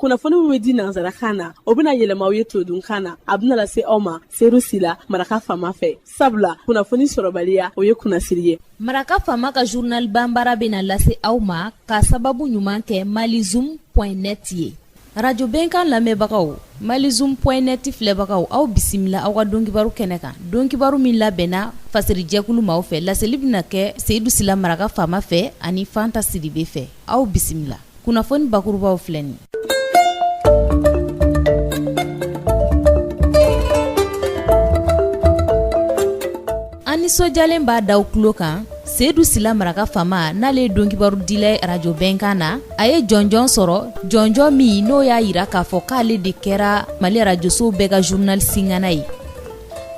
Kunnafoni min bɛ di nansarakan na, o bɛna yɛlɛma aw ye todunkan na. A bɛna lase aw ma Seyidu Sila, Maraka Faama fɛ. Sabula kunnafoni sɔrɔbaliya, o ye kunnasiri ye. Maraka Faama ka journal banbara bɛna lase aw ma ka sababu ɲuman kɛ malizoom point net ye. Arajo Bɛnkan lamɛnbagaw, malizoom point net filɛbagaw, aw bisimila aw ka donkibaru kɛnɛ kan. Donkibaru min labɛnna fasirijɛkulu maaw fɛ, laseli bɛna kɛ Seyidu Sila Maraka Faama fɛ ani Fanta Sidibe fɛ. Aw bisimila. Kunnafoni bakurubaw filɛ nin. An nisɔndiyalen b'a da aw tulo kan, Seyidu Sila Maraka Faama, n'ale ye donkibaru dila ye arajo Bɛnkan na, a ye jɔnjɔn sɔrɔ, jɔnjɔn min n'o y'a yira k'a fɔ k'ale de kɛra Mali arajosow bɛɛ ka journaliste ŋana ye.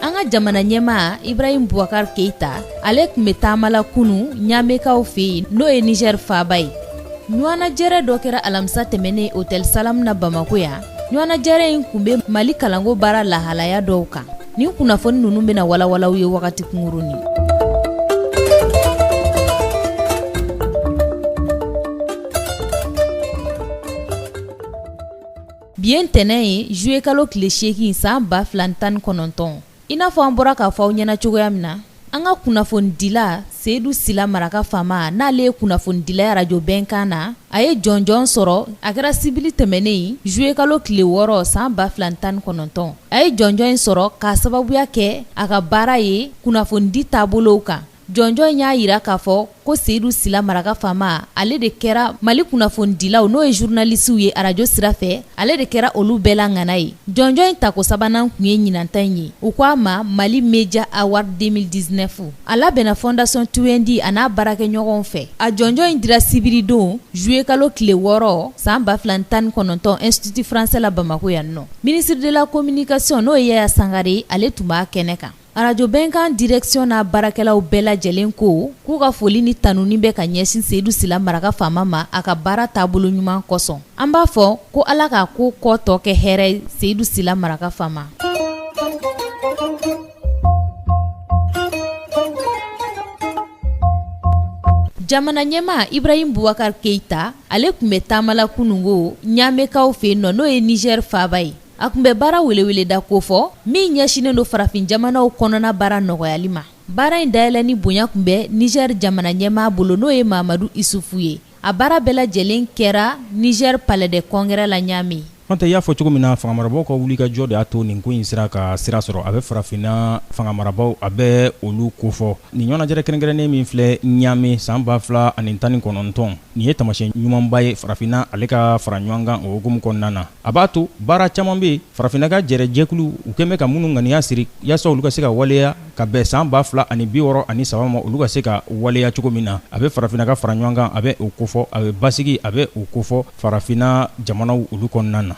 An ka jamana ɲɛmaa Ibrahim Boubacar Keita, ale tun bɛ taama la kunu Ɲamekaw fɛ yen, n'o ye Niger faaba ye. Ɲɔgɔnnajɛrɛ dɔ kɛra alamisa tɛmɛnen Hôtel Salam na Bamakɔ yan. Ɲɔgɔnnajɛrɛ in tun bɛ Mali kalanko baara lahalaya dɔw kan. Nin kunnafoni ninnu bɛna walawala aw ye wagati kunkurunnin. Bi ye ntɛnɛn ye, juillet kalo tile 8 san 2019. I n'a fɔ an bɔra k'a fɔ aw ɲɛna cogoya min na, an ka kunnafonidila Seyidu Sila Maraka Faama, n'ale ye kunnafonidila ye arajo Bɛnkan na, a ye jɔnjɔn sɔrɔ. A kɛra sibiri tɛmɛnen juillet kalo tile 6 san 2019. A ye jɔnjɔn in sɔrɔ k'a sababuya kɛ a ka baara ye kunnafonidi taabolow kan. Jɔnjɔn in y'a yira k'a fɔ ko Seyidu Sila Maraka Faama, ale de kɛra Mali kunnafonidilaw, n'o ye journalisiw ye arajo sira fɛ, ale de kɛra olu bɛɛ la ŋana ye. Jɔnjɔn in tako sabanan tun ye ɲinanta in ye. U ko a ma Mali Media Award 2019. A labɛnna Fondation Tuwendi a n'a baarakɛɲɔgɔnw fɛ. A jɔnjɔn in dira sibiridon juillet kalo tile 6 san 2019 Institut Français la Bamakɔ yan nɔ. Ministre de la communication, n'o ye Yaya Sangare, ale tun b'a kɛnɛ kan. Arajo Bɛnkan direction n'a baarakɛlaw bɛɛ lajɛlen ko k'u ka foli ni tanuni bɛ ka ɲɛsin Seyidu Sila Maraka Faama ma a ka baara taabolo ɲuman kosɔn. An b'a fɔ ko Ala k'a ko kɔ tɔ kɛ hɛrɛ ye Seyidu Sila Maraka Faama. Jamana ɲɛmaa Ibrahim Boubacar Keita, ale tun bɛ taama la kunungo Ɲamekaw fɛ yen nɔ, n'o ye Niger faaba ye. A tun bɛ baara weleweleda kofɔ min ɲɛsinnen don farafin jamanaw kɔnɔna baara nɔgɔyali ma. Baara in dayɛlɛnni bonya tun bɛ Niger jamana ɲɛmaa bolo, n'o ye Mamadu Isufu ye. A baara bɛɛ lajɛlen kɛra Niger Palais des Congrès la Ɲame. Fanta, i y'a fɔ cogo min na, fangamarabaw ka wulikajɔ de y'a to nin ko in sera ka sira sɔrɔ. A bɛ farafinna fangamarabaw, a bɛ olu kofɔ. Nin ɲɔgɔnnajɛrɛ kɛrɛnkɛrɛnnen min filɛ Ɲame san 2019, nin ye taamasiyɛn ɲumanba ye farafinna ale ka fara ɲɔgɔn kan o hukumu kɔnɔna na. A b'a to baara caman bɛ yen farafinna ka jɛrɛ jɛkulu u kɛlen bɛ ka minnu ŋaniya siri yaasa olu ka se ka waleya ka bɛn san 2063 ma, olu ka se ka waleya cogo min na. A bɛ farafinna ka fara ɲɔgɔn kan, a bɛ o kofɔ, a bɛ basigi, a bɛ o kofɔ farafinna jamanaw olu kɔnɔna na.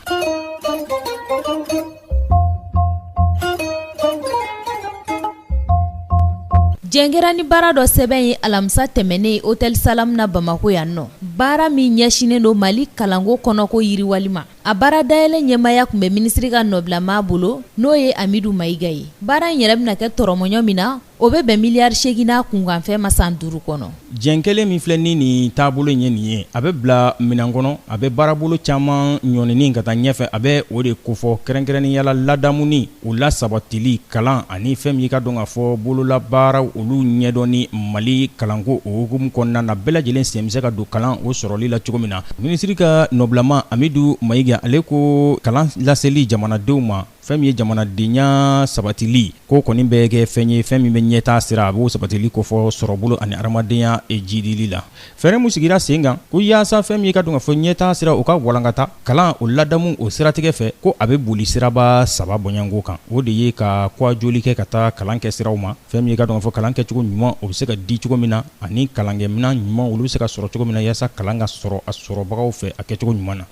Jɛn kɛra ni baara dɔ sɛbɛn ye alamisa tɛmɛnen Hôtel Salam na Bamakɔ yan nɔ, baara min ɲɛsinnen don Mali kalanko kɔnɔko yiriwali ma. A baara dayɛlɛ ɲɛmaaya tun bɛ minisiri ka nɔbilamaa bolo, n'o ye Amidu Mayiga ye. Baara in yɛrɛ bɛna kɛ tɔrɔmɔɲɔ min na, o bɛ bɛn miliyari 8 n'a kunkanfɛn ma san 5 kɔnɔ. Jɛn kɛlen min filɛ ni nin taabolo in ye nin ye, a bɛ bila minɛn kɔnɔ, a bɛ baarabolo caman ɲɔnini ka taa ɲɛfɛ, a bɛ o de kofɔ kɛrɛnkɛrɛnnenya la ladamuni, o lasabatili, kalan ani fɛn min i ka dɔn k'a fɔ bololabaaraw olu ɲɛdɔnni Mali kalanko o hukumu kɔnɔna na, bɛɛ lajɛlen sen bɛ se ka don kalan o sɔrɔli la cogo min na. Minisiri ka nɔbilama Amidu Mayiga, ale ko kalan laseli jamanadenw ma, fɛn min ye jamanadenya sabatili ko kɔni bɛ kɛ fɛn ye, fɛn min bɛ ɲɛtaa sira, a b'o sabatili kofɔ sɔrɔbolo ani hadamadenya jidili la. Fɛɛrɛ min sigira sen kan ko yaasa fɛn min i ka dɔn k'a fɔ ɲɛtaa sira o ka walankata kalan o ladamu o siratigɛ fɛ, ko a bɛ boli siraba saba bɔɲɔgɔnko kan. O de ye ka kɔjoli kɛ ka taa kalan kɛ siraw ma, fɛn min i ka dɔn k'a fɔ kalan kɛcogo ɲuman o bɛ se ka di cogo min na, ani kalankɛminɛn ɲuman olu bɛ se ka sɔrɔ cogo min na yaasa kalan ka sɔrɔ a sɔrɔbagaw fɛ a kɛcogo ɲuman na.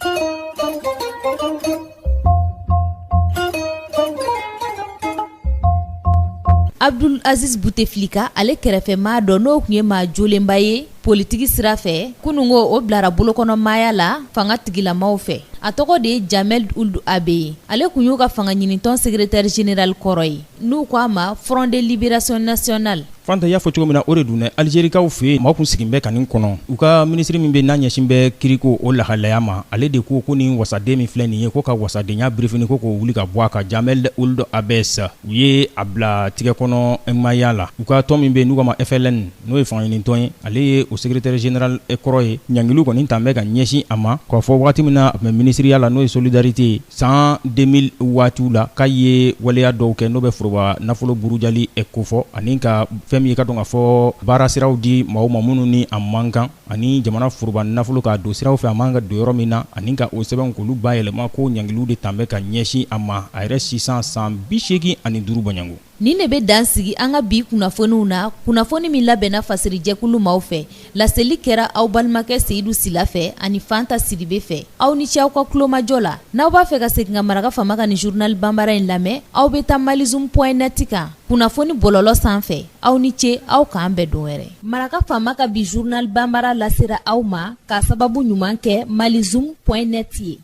Abdul Aziz Bouteflika, ale kɛrɛfɛmaa dɔ, n'o tun ye maa jolenba ye. Politiki sira fɛ, kununko o bilara bolokɔnɔmaaya la fanga tigilamaw fɛ. A tɔgɔ de ye Jamel Ould Abe ye. Ale tun y'u ka fanga ɲinitɔn secrétaire général kɔrɔ ye, n'u ko a ma Front de libération nationale. Fanta y'a fɔ cogo min na o de dun dɛ Alizerikaw fɛ yen maaw tun sigilen bɛ ka nin kɔnɔ u ka minisiri min bɛ n'a ɲɛsin bɛ kiriko o lahalaya ma ale de ko ko nin wasaden min filɛ nin ye ko ka wasadenya birifini ko k'o wuli ka bɔ a kan Jamel Ould Abbes u ye a bila tigɛkɔnɔ maaya la u ka tɔn min bɛ n'u k'a ma FLN n'o ye fangaɲinitɔn ye ale ye o secrétaire général kɔrɔ ye ɲangiliw kɔni tun bɛ ka ɲɛsin a ma k'a fɔ waati min na a tun bɛ minisiriya la n'o ye solidarité ye san 2000 waatiw la k'a ye waleya dɔw kɛ n'o bɛ foroba nafolo burujali kofɔ ani ka fɛn min ye ka dɔn k'a fɔ baara siraw di maaw ma minnu ni a man kan ani jamana foroba nafolo k'a don siraw fɛ a man ka don yɔrɔ min na ani ka o sɛbɛnw k'olu bayɛlɛma ko ɲangiliw de tun bɛ ka ɲɛsin a ma a yɛrɛ sisan san 85 bɔɲɔgɔnko. Nin de bɛ dan sigi an ka bi kunnafoniw na kunnafoni min labɛnna fasirijɛkulu maaw fɛ laseli kɛra aw balimakɛ Seyidu Sila fɛ ani Fanta Sidibe fɛ aw ni ce aw ka tulomajɔ la n'aw b'a fɛ ka segin ka Maraka Faama ka nin journal banbara in lamɛn aw bɛ taa malizoom point net kan kunnafoni bɔlɔlɔ sanfɛ aw ni ce aw k'an bɛn don wɛrɛ Maraka Faama ka bi journal banbara lasera aw ma k'a sababu ɲuman kɛ malizoom point net ye.